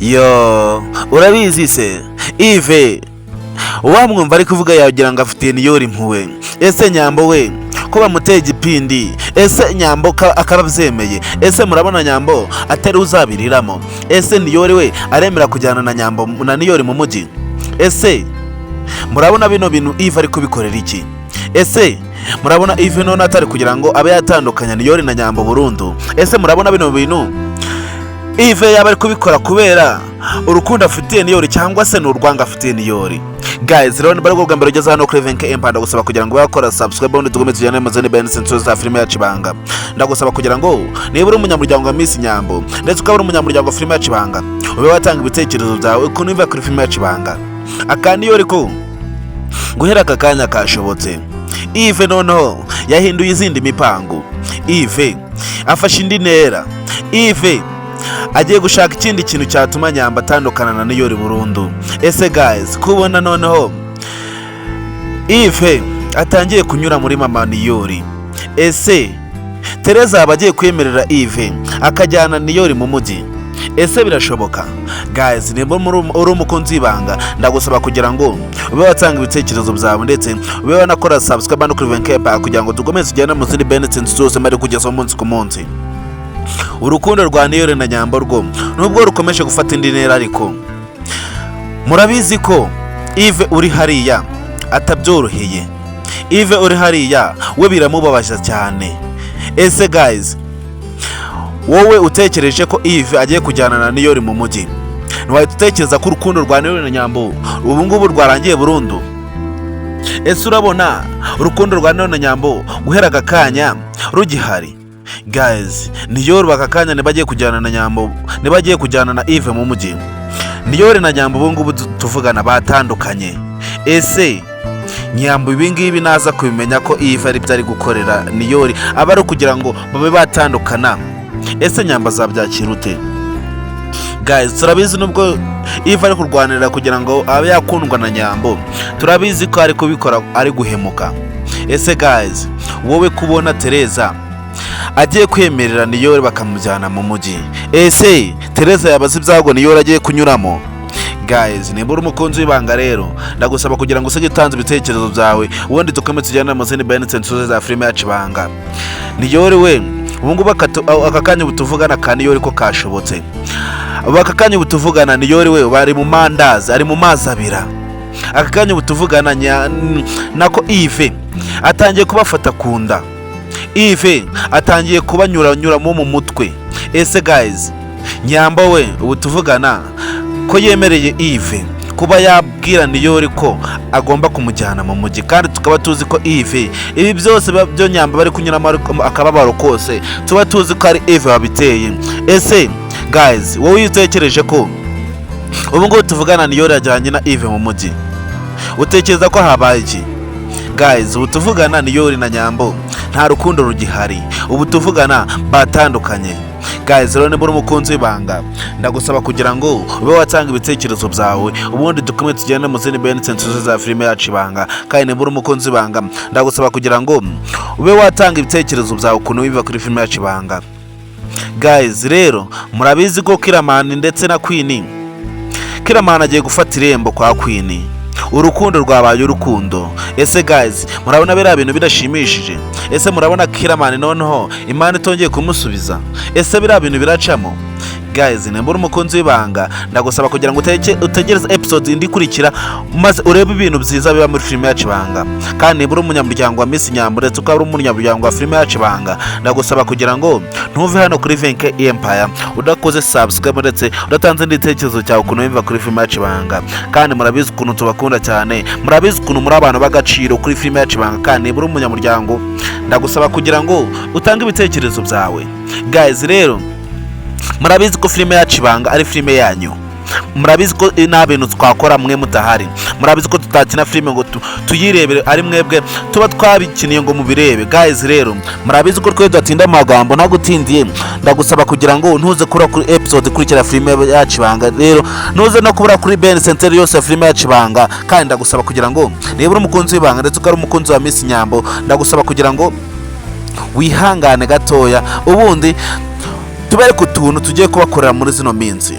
Yo, urabizi se, Yves wamwumva ari kuvuga yagira ngo afitiye Niyori impuhwe. Ese Nyambo we ko bamuteye igipindi? Ese Nyambo akaba abyemeye? Ese murabona Nyambo atari uzabiriramo? Ese Niyori we aremera kujyana na Nyambo na Niyori mu mujyi? Ese murabona bino bintu Yves ari kubikorera iki? Ese murabona Yves none atari kugira ngo abe yatandukanya Niyori na Nyambo burundu? Ese murabona bino bintu Yves yaba ari kubikora kubera urukundo afitiye Niyori cyangwa se ni urwango afitiye Niyori? Guys, rero niba aribwo bwa mbere ugeze hano kuri Venke Empire, ndagusaba kugira ngo wakora subscribe, ubundi tugume tujyane mu zindi benefits za filime yacu Ibanga. Ndagusaba kugira ngo niba uri umunyamuryango wa Miss Nyambo ndetse ukaba uri umunyamuryango wa filime yacu Ibanga, ube watanga ibitekerezo byawe ukuntu wumva kuri filime yacu Ibanga. Aka Niyori ko guhera aka kanya kashobotse. Yves noneho yahinduye izindi mipango. Yves afashe indi ntera. Yves agiye gushaka ikindi kintu cyatuma Nyambo atandukana na Niyori burundu. Ese guys, kubona noneho Yves atangiye kunyura muri mama Niyori, ese Tereza yaba agiye kwemerera Yves akajyana Niyori mu mujyi? Ese birashoboka? Guys, nimba uri umukunzi w'Ibanga, ndagusaba kugira ngo ube watanga ibitekerezo byawe ndetse ube wanakora subscribe no kuri Venke Empire kugira ngo dukomeze tugende mu zindi benefits zose mari kugeza umunsi ku munsi. Urukundo rwa Niyori na Nyambo rwo nubwo rukomeje gufata indi ntera, ariko murabizi ko Yves uri hariya atabyoroheye. Yves uri hariya we biramubabaza cyane. Ese guys, wowe utekereje ko Yves agiye kujyana na Niyori mu mujyi, ntiwahita utekereza ko urukundo rwa Niyori na Nyambo ubu ngubu rwarangiye burundu? Ese urabona urukundo rwa Niyori na Nyambo guhera aka kanya rugihari? Guys, Niyori aka kanya niba agiye kujyana na Nyambo, niba agiye kujyana na Yves mu mujyi, Niyori na Nyambo ubu ngubu tuvugana batandukanye. Ese Nyambo ibi ngibi naza kubimenya ko Yves ari byo ari gukorera Niyori, aba ari ukugira ngo babe batandukana, ese Nyambo azabyakira ute? Guys, turabizi nubwo Yves ari kurwanirira kugira ngo abe yakundwa na Nyambo, turabizi ko ari kubikora ari guhemuka. Ese guys, wowe kubona Tereza agiye kwemerera Niyori bakamujyana mu mujyi, ese Tereza yabaze ibyago Niyori agiye kunyuramo? Guys, nimba uri umukunzi w'Ibanga rero, ndagusaba kugira ngo usige utanze ibitekerezo byawe, ubundi dukomeze tujyane mu zindi benefits za filime yacu Ibanga. Niyori we ubu ngubu aka kanya ubu tuvugana ka Niyori ko kashobotse. Ubu aka kanya ubu tuvugana Niyori we bari mu mandazi, ari mu mazi abira. Aka kanya ubu tuvugana nako Yves atangiye kubafata ku nda. Yves atangiye kubanyuranyuramo mu mutwe. Ese guys, Nyambo we ubu tuvugana ko yemereye Yves kuba yabwira Niyori ko agomba kumujyana mu mujyi, kandi tukaba tuzi ko Yves ibi byose byo Nyambo bari kunyuramo ariko akababaro kose tuba tuzi ko ari Yves wabiteye? Ese guys, wowe iyo utekereje ko ubu ngubu tuvugana Niyori yajyanye na Yves mu mujyi, utekereza ko habaye iki? Guys, ubu tuvugana Niyori na Nyambo nta rukundo rugihari, ubu tuvugana batandukanye. Guys, rero niba uri umukunzi w'Ibanga, ndagusaba kugira ngo ube watanga ibitekerezo byawe, ubundi dukomeze tugende mu zindi benefits za filime yacu Ibanga. Kandi niba uri umukunzi w'Ibanga, ndagusaba kugira ngo ube watanga ibitekerezo byawe ukuntu wiva kuri filime yacu Ibanga. Guys, rero murabizi ko Kiramani ndetse na Queen, Kiramani agiye gufata irembo kwa Queen. Urukundo rwabaye urukundo. Ese guys, murabona biriya bintu bidashimishije? Ese murabona Kiramani noneho Imana itongeye kumusubiza? Ese biriya bintu biracamo? Guys, nimba uri umukunzi w'Ibanga, ndagusaba kugira ngo utegereze episode indi ikurikira maze urebe ibintu byiza biba muri filime yacu Ibanga. Kandi niba uri umunyamuryango wa Miss Nyambo ndetse ukaba uri umunyamuryango wa filime yacu Ibanga, ndagusaba kugira ngo ntuve hano kuri Venke Empire udakoze subscribe ndetse udatanze n'igitekerezo cyawe ukuntu wumva kuri filime yacu Ibanga. Kandi murabizi ukuntu tubakunda cyane, murabizi ukuntu muri abantu b'agaciro kuri filime yacu Ibanga. Kandi niba uri umunyamuryango, ndagusaba kugira ngo utange ibitekerezo byawe. Guys, rero murabizi ko filime yacu Ibanga ari filime yanyu. Murabizi ko nta bintu twakora mwe mudahari. Murabizi ko tutakina filime ngo tuyirebere ari mwebwe tuba twabikiniye ngo mubirebe. Guys, rero murabizi ko twe tudatinda amagambo. Ntagutindiye, ndagusaba kugira ngo ntuze kubura kuri episode ikurikira filime yacu Ibanga. Rero ntuze no kubura kuri Ben Center yose ya filime yacu Ibanga. Kandi ndagusaba kugira ngo niba uri umukunzi w'Ibanga ndetse ukaba uri umukunzi wa Miss Nyambo, ndagusaba kugira ngo wihangane gatoya, ubundi tubereke utuntu tugiye kubakorera muri zino minsi.